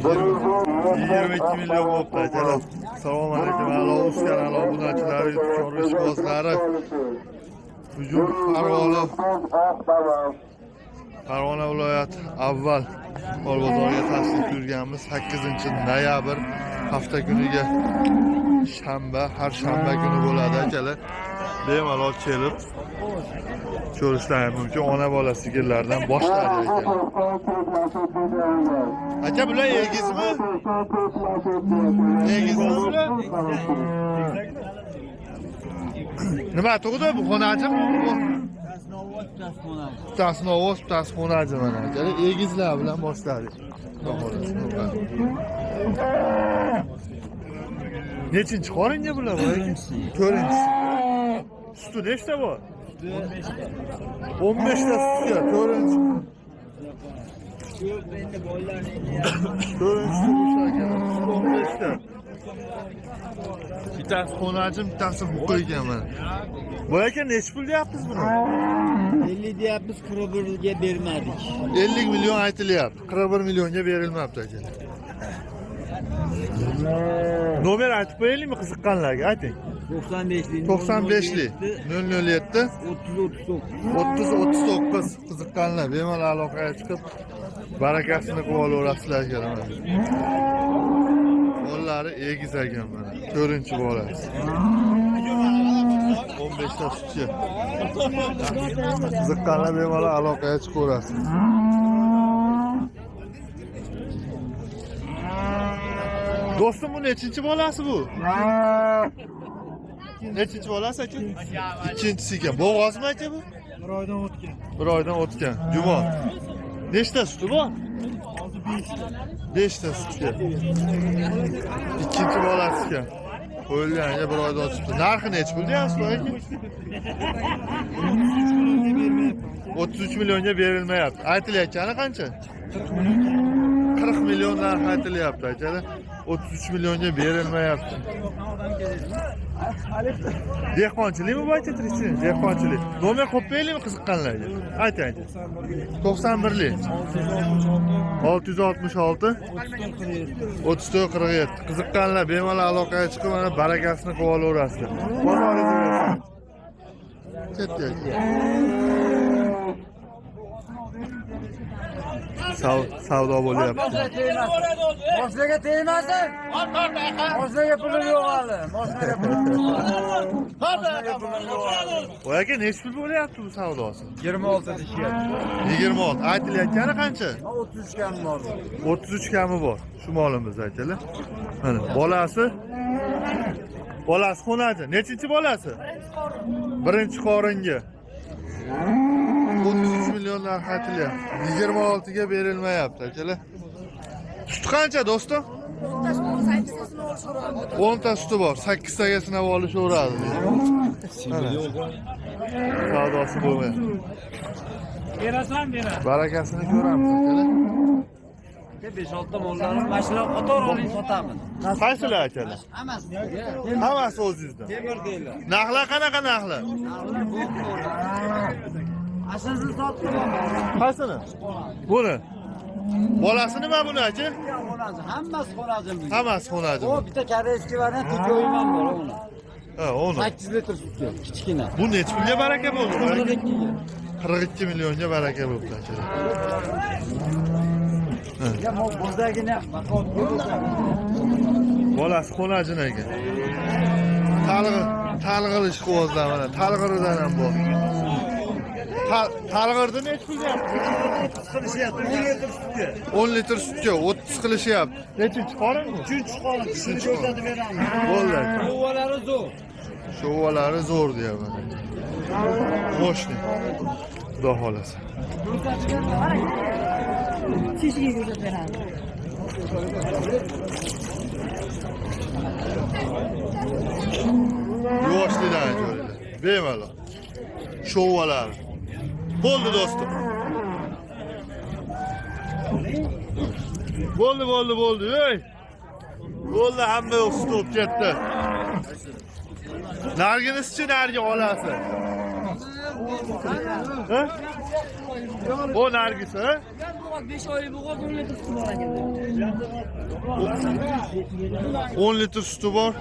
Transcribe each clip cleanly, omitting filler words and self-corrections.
22 million bo'libdi, akalar. Assalomu alaykum, Alo Uz kanali obunachilari, YouTube chorva ishqibozlari. Bugun Farg'ona viloyati avval mol bozoriga tashrif buyurganmiz. 8 noyabr hafta kuniga shanba, har shanba kuni bo'ladi, akalar. Bemalol kelib ko'rishlari mumkin. Ona bola sigirlardan boshladi, akalar. Aka, bular egizmi? Egizmi bular? Nima tug'di bu, xonachimi bu? Bittasi novvoz, bittasi xo'nachi mana, akalar. Egizlar bilan boshladik. Xudo xohlasa. Nechinchi qoringa bular, bu aka? To'rtinchisi. Suti nechta bor? 15 ta sutga, to'rtinchi. To'rtinchi tug'ish, akalar. Sut 15 ta. Bittasi xonajim, bittasi buqa ekan mana. Bu aka, nechi pul deyapmiz buni? 50 deyapmiz, 41ga bermadik. 50 million aytilyapti. 41 millionga berilmabdi, aka. Nomer aytib qo'yaylikmi qiziqqanlarga? Ayting. 95lik. 95lik 007 30 39. 30 39. Qiziqqanlar bemalol aloqaga chiqib, barakasini qilib olaverasizlar, akalar, mana. Bolalari egiz ekan mana. To'rtinchi bolasi. 15 ta sutga. Qiziqqanlar bemalol aloqaga chiqaverasiz. Do'stim, bu nechinchi bolasi bu? Nechinchi bolasi, aka? Ikkinchisi ekan. Bo'g'ozmi, aka, bu? Bir oydan o'tgan. Bir oydan o'tgan. Jumon. Nechta suti bor? 5 ta sutga. Ikkinchi bolasi ekan. Qo'yilganiga bir oyda o'tibdi. Narxi nechi pul deyapsiz, aka? 33 millionga berilmayapti. Aytilayotgani qancha? 40 million narx aytilyapti, akalar. 33 millionga berilmayapti. Dehqonchilikmi bu, aka, tirikchilik? Dehqonchilik. Nomer qo'yib qo'yaylikmi qiziqqanlarga? Ayting, ayting. 91lik 666 34 47. Qiziqqanlar bemalol aloqaga chiqib, mana barakasini qilib olaverasizlar. Bozoringiz bersin. Ketdi, aka. Savdo bo'lyapti. Moshinaga tegmasin. Moshinaga pulim yo'q hali. Moshinaga pulim yo'q. Moshinaga pulim yo'q hali. Voy aka, nechi pul bo'lyapti bu savdosi? 26 deyishyapti. 26. Aytilayotgani qancha? 33 kam bor. 33 kami bor shu molimiz, akalar. Mana bolasi. Bolasi xo'nachi. Nechinchi bolasi? Birinchi qoringa. 33 million narx aytilyapti. 26 ga berilmayapti, akalar. Sut qancha, do'stim? 10 ta suti bor. 8 taga sinab olishaveradi. Mana. Savdosi bo'lmayapti. Berasan, bera. Barakasini ko'ramiz, akalar. 5-6 ta mollarni mashina qator oling, sotamiz. Qaysilar, akalar? Hammasi. Hammasi o'zingizdan. Temir deylar. Narxlar qanaqa narxlar? Ashingizni sotdim. Qaysini? Buni. Bolasi nima buni, aka? Xo'razi, hammasi xo'razim. Hammasi xo'naji. O bitta koreyskiy variant tekkoyim ham bor uni. Ha, uni. 8 litr sutga, kichkina. Bu nechi pulga baraka bo'ldi? Baraka? 42 ga. 42 millionga baraka bo'libdi, akalar. Ya mo bo'zdagini ham baquvvat Bolasi xo'najin ekan. Talg'ir, talg'ir ishqibozlar mana, talg'iridan ham bor. Talg'irni nechi pul deyapti? qilishyapti. 10 litr sutga. 10 litr sutga 30 qilishyapti. Nechinchi qorin bu? 3 qorin, shuni ko'rsatib beramiz. Bo'ldi, aka. Quvalari zo'r. Sho'valari zo'r deyapman. Мощный. Xudo xohlasa. Teshiga ko'rsatib beradi. Yuvoshlikdan joylar. Bemalol. Sho'valari. Bo'ldi, do'stim. Bo'ldi, bo'ldi, bo'ldi. Ey. Bo'ldi, hamma yo'q sut bo'lib ketdi. Narginizchi, nargi olasi. Ha? O nargisi, ha? 5 oylik bo'g'oz 10 litr suti bor ekan. 10 litr suti bor.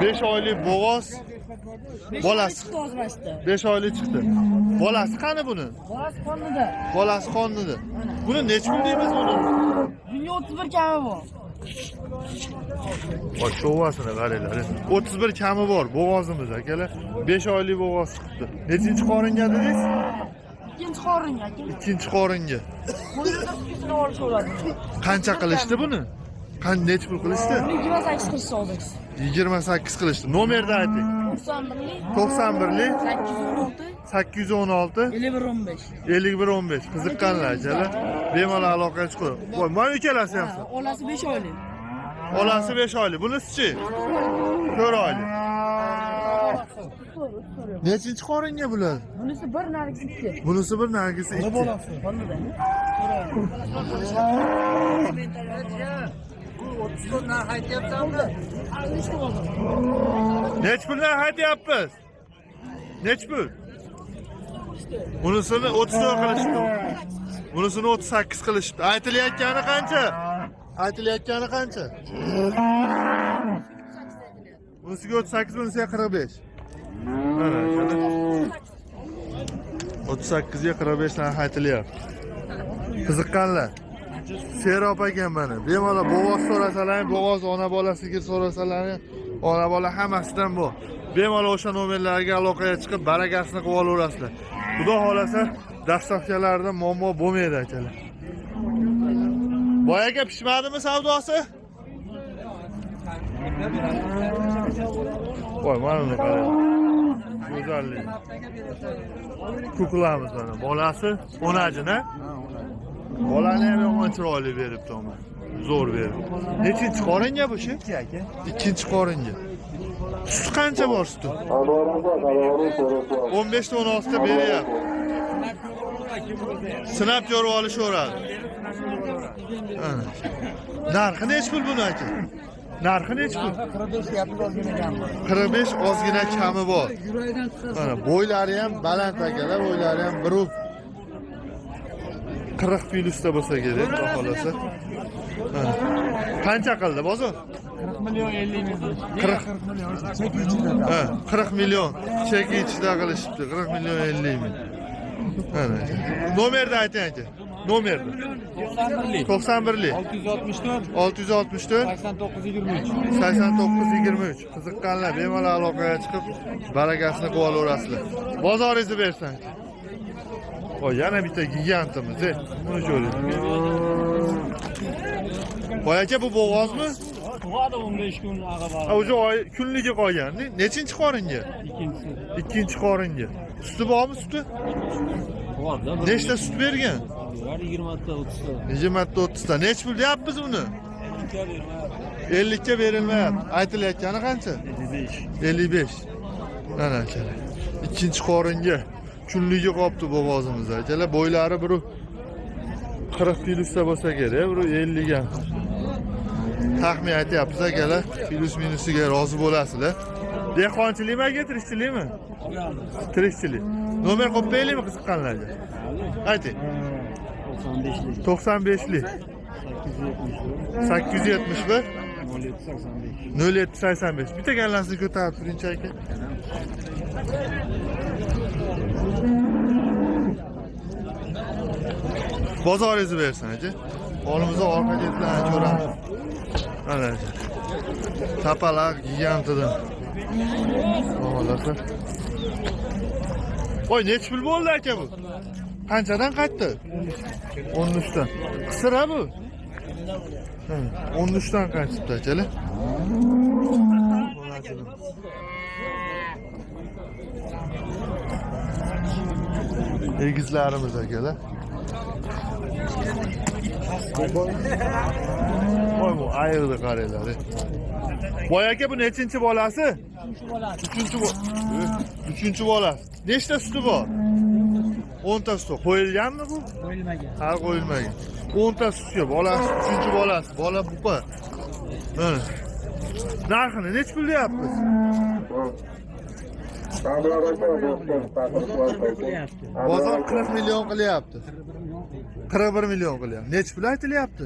5 oylik bo'g'oz. Bolasi Chiqdi ozmashdi. 5 oylik chiqdi. Bolasi qani buni? Bolasi qonida. Bolasi qonida. Buni necha pul deymiz buni? Bunga 31 kami bor. Voy, shovvasini qaranglar. 31 kami bor bo'g'ozimiz akalar. 5 oylik bo'g'oz chiqibdi. Nechinchi qoringa dedingiz? Ikkinchi qoringa aka. Ikkinchi qoringa. Qo'yida sutini olishaveradi. Qancha qilishdi buni? Necha pul qilishdi? Buni 28 qilishdi hozir. 28 qilishdi. Nomerni ayting. 91lik 91lik 816 816 51 15. 51 15. Qiziqqanlar akalar. Bemalol aloqaga chiqing. Voy, mana ikkalasi ham. Olasi 5 oylik. Olasi 5 oylik. Bunisichi? 4 oylik. Nechinchi qoringa bular? Bunisi bir, narigisi 2. Bunisi bir, narigisi 2. Qonida. Bu 30 so'm narx aytyapsanmi? Nechi puldan haytyapmiz? Nechi pul? Bunisini 34 qilishibdi. Bunisini 38 qilishibdi. Aytilayotgani qancha? Aytilayotgani qancha? Bunisiga 38, bunisiga 45. Mana akalar. 38 ga 45 dan aytilyapti. Qiziqqanlar. Serob ekan mana. Bemalol bo'g'oz so'rasalar, bo'g'oz ona bolasiga so'rasalar, ona bola hammasidan bu. Bemalol o'sha nomerlarga aloqaga chiqib barakasini qilib olaverasizlar. Xudo xolasa dastavkalarda muammo bo'lmaydi akalar. Boy aka pishmadimi savdosi? Voy, mana uni qarang. Go'zallik. Kuklamiz mana. Bolasi onajini. Bolani ham yomon chiroyli beribdi oma. Zo'r beribdi. Nechinchi qoringa bu shi? 2 aka. Ikkinchi qoringa. Suti qancha bor suti? 15 ta 16 ta beryapti. Sinab ko'rib olishaveradi. Ana. Narxi nechi pul buni aka? Narxi nechi pul? 45 deyapmiz, ozgina kam bor. 45 ozgina kami bor. Mana bo'ylari ham baland akalar, bo'ylari ham 1.40 plyusda bo'lsa kerak, xudo xolasa. Mana. Qancha qildi bozor? 40 million 50 ming. 40 40 million cheki ichida. Ha, 40 million cheki ichida qilishibdi. 40 million 50 ming. Mana. Nomerni ayting aka. Nomerni. 91lik 91lik 664 664 89 23. 89 23. Qiziqqanlar bemalol aloqaga chiqib barakasini qilib olaverasizlar. Bozoringizni bersin. Voy, yana bitta gigantimiz, ey. Buni ko'ring. Voy aka, bu bo'g'ozmi? Tug'adi 15 kun ag'a Ha, o'sha oy kunligi qolgan. Nechinchi qoringa? Ikkinchisi. Ikkinchi qoringa. Suti bormi suti? Tug'adi. Nechta sut bergan? 20 ta 30 ta. 20 ta 30 ta. Nechi pul deyapmiz uni? 50 ga berilmayapti. Aytilayotgani qancha? 55. 55. Mana akalar. Ikkinchi qoringa kunligi qolibdi bo'g'ozimizda akalar. Bo'ylari bir 40 plyusda bo'lsa kerak, bir 50 ga. Taxmin aytyapmiz akalar. Plyus minusiga rozi bo'lasizlar. Dehqonchilikmi aka, tirikchilikmi? Tirikchilik. Nomer qo'yib beraylikmi qiziqqanlarga? Ayting. 95lik. 95lik 871 871 0785. 0785. Bitta gallasini ko'tarib turingchi aka. Bozoringizni bersin aka. Qo'limizda orqa ketlarni ko'ramiz. Mana aka. Tapalaq gigantidan. Xohlasa. Voy, nechi pul bo'ldi aka bu? Qanchadan qaytdi? 13 dan. Qisir ha bu? Hı, 13 dan qaytibdi akalar. Egizlarimiz akalar. Voy, bu ayiqni qaranglar. Voy aka, bu nechinchi bolasi? Uchinchi Uchinchi bolasi. Nechta suti bor? 10 ta suti. Qo'yilganmi bu? Qo'yilmagan. Hali qo'yilmagan. 10 ta sutga bolasi, uchinchi bolasi, bola buqa. Mana. Narxini nechi pul deyapmiz? Bozor 40 million qilyapti. 41 million qilyapti. Nechi pul aytilyapti?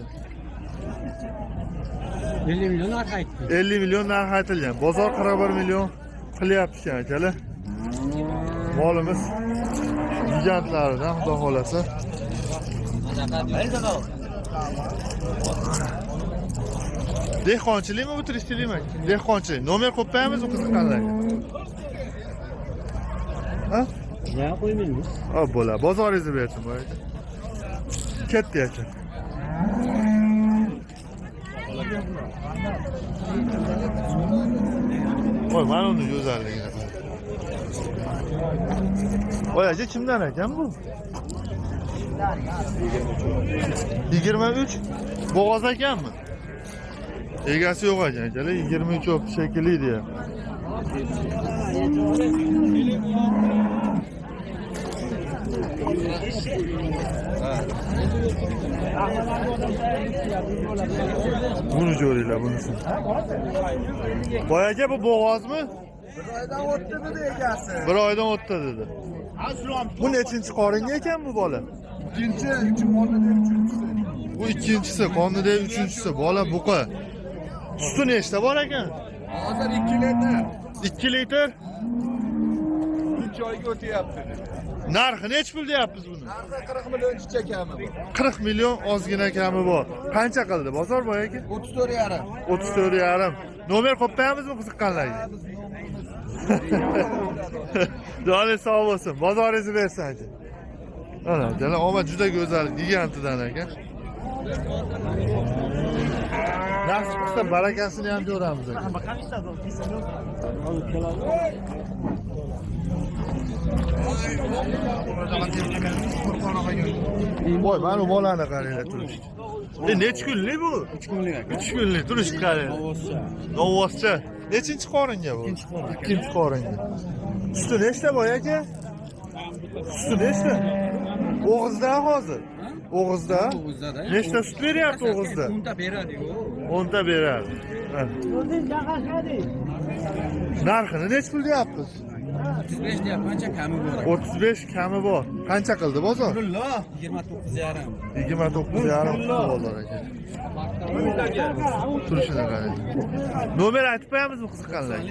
50 million narx aytdi. 50 million narx aytilgan. Bozor 41 million qilyapti ekan akalar. Molimiz gigantlaridan, xudo xolasa. Dehqonchilikmi bu, turistchilikmi? Dehqonchilik. Nomer qo'yib qo'yamizmi qiziqqanlarga? Ha? Ya qo'ymaymiz. Hop, bo'ladi. Bozoringizni bersin, boy aka. Ketdi aka. Voy, mana uni go'zalligini qarang. Voy aka, kimdan ekan bu? 23 bo'g'oz ekanmi? Egasi yo'q ekan, akalar, 23 o'p shekilli deyapti. Buni ko'ringlar, bunisi. Boy aka, bu bo'g'ozmi? Bir oydan o'tdi dedi egasi. Bir oydan o'tdi dedi. Bu nechinchi qoringa ekan bu bola? Ikkinchi, uchinchi deb uchinchisi. Bu ikkinchisi, qonida uchinchisi, bola buqa. Suti nechta bor ekan? Hozir 2 litr. 2 litr. 3 oyga o'tyapti. Narxi nechi pul deyapmiz buni? Narxi 40 million chicha kami bu. 40 million ozgina kami bor. Qancha qildi bozor boy aka? 34,5. 34,5. Nomer qo'yib qo'yamizmi qiziqqanlarga? Joningiz sog' bo'lsin. Bozoringizni bersin aka. Mana, jala omad juda go'zal gigantidan aka. Nasib qilsa barakasini ham ko'ramiz aka. Voy, mana bu bolani qaranglar turishdi. Necha kunlik bu? 3 kunlik aka. 3 kunlik turishdi qaranglar. Ovozcha. Novvoscha. Nechinchi qoringa bu? Ikkinchi qorin aka. Ikkinchi qoringa. Suti nechta boy aka? Suti nechta? O'g'izda hozir. O'g'izda? O'g'izda-da. Nechta sut beryapti o'g'izda? 10 ta beradi-ku. 10 ta beradi. Ha. Narxini nechi pul deyapmiz? 35 deyapti, ancha kami bor. 35 kami bor. Qancha qildi bozor? 29,5. 29,5 qildi bozor aka. Turishini qarang. Nomer aytib qo'yamizmi qiziqqanlarga?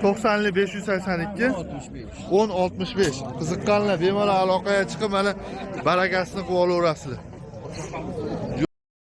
582 90 582 65. 1065. Qiziqqanlar bemalol aloqaga chiqib, mana barakasini qilib olaverasizlar.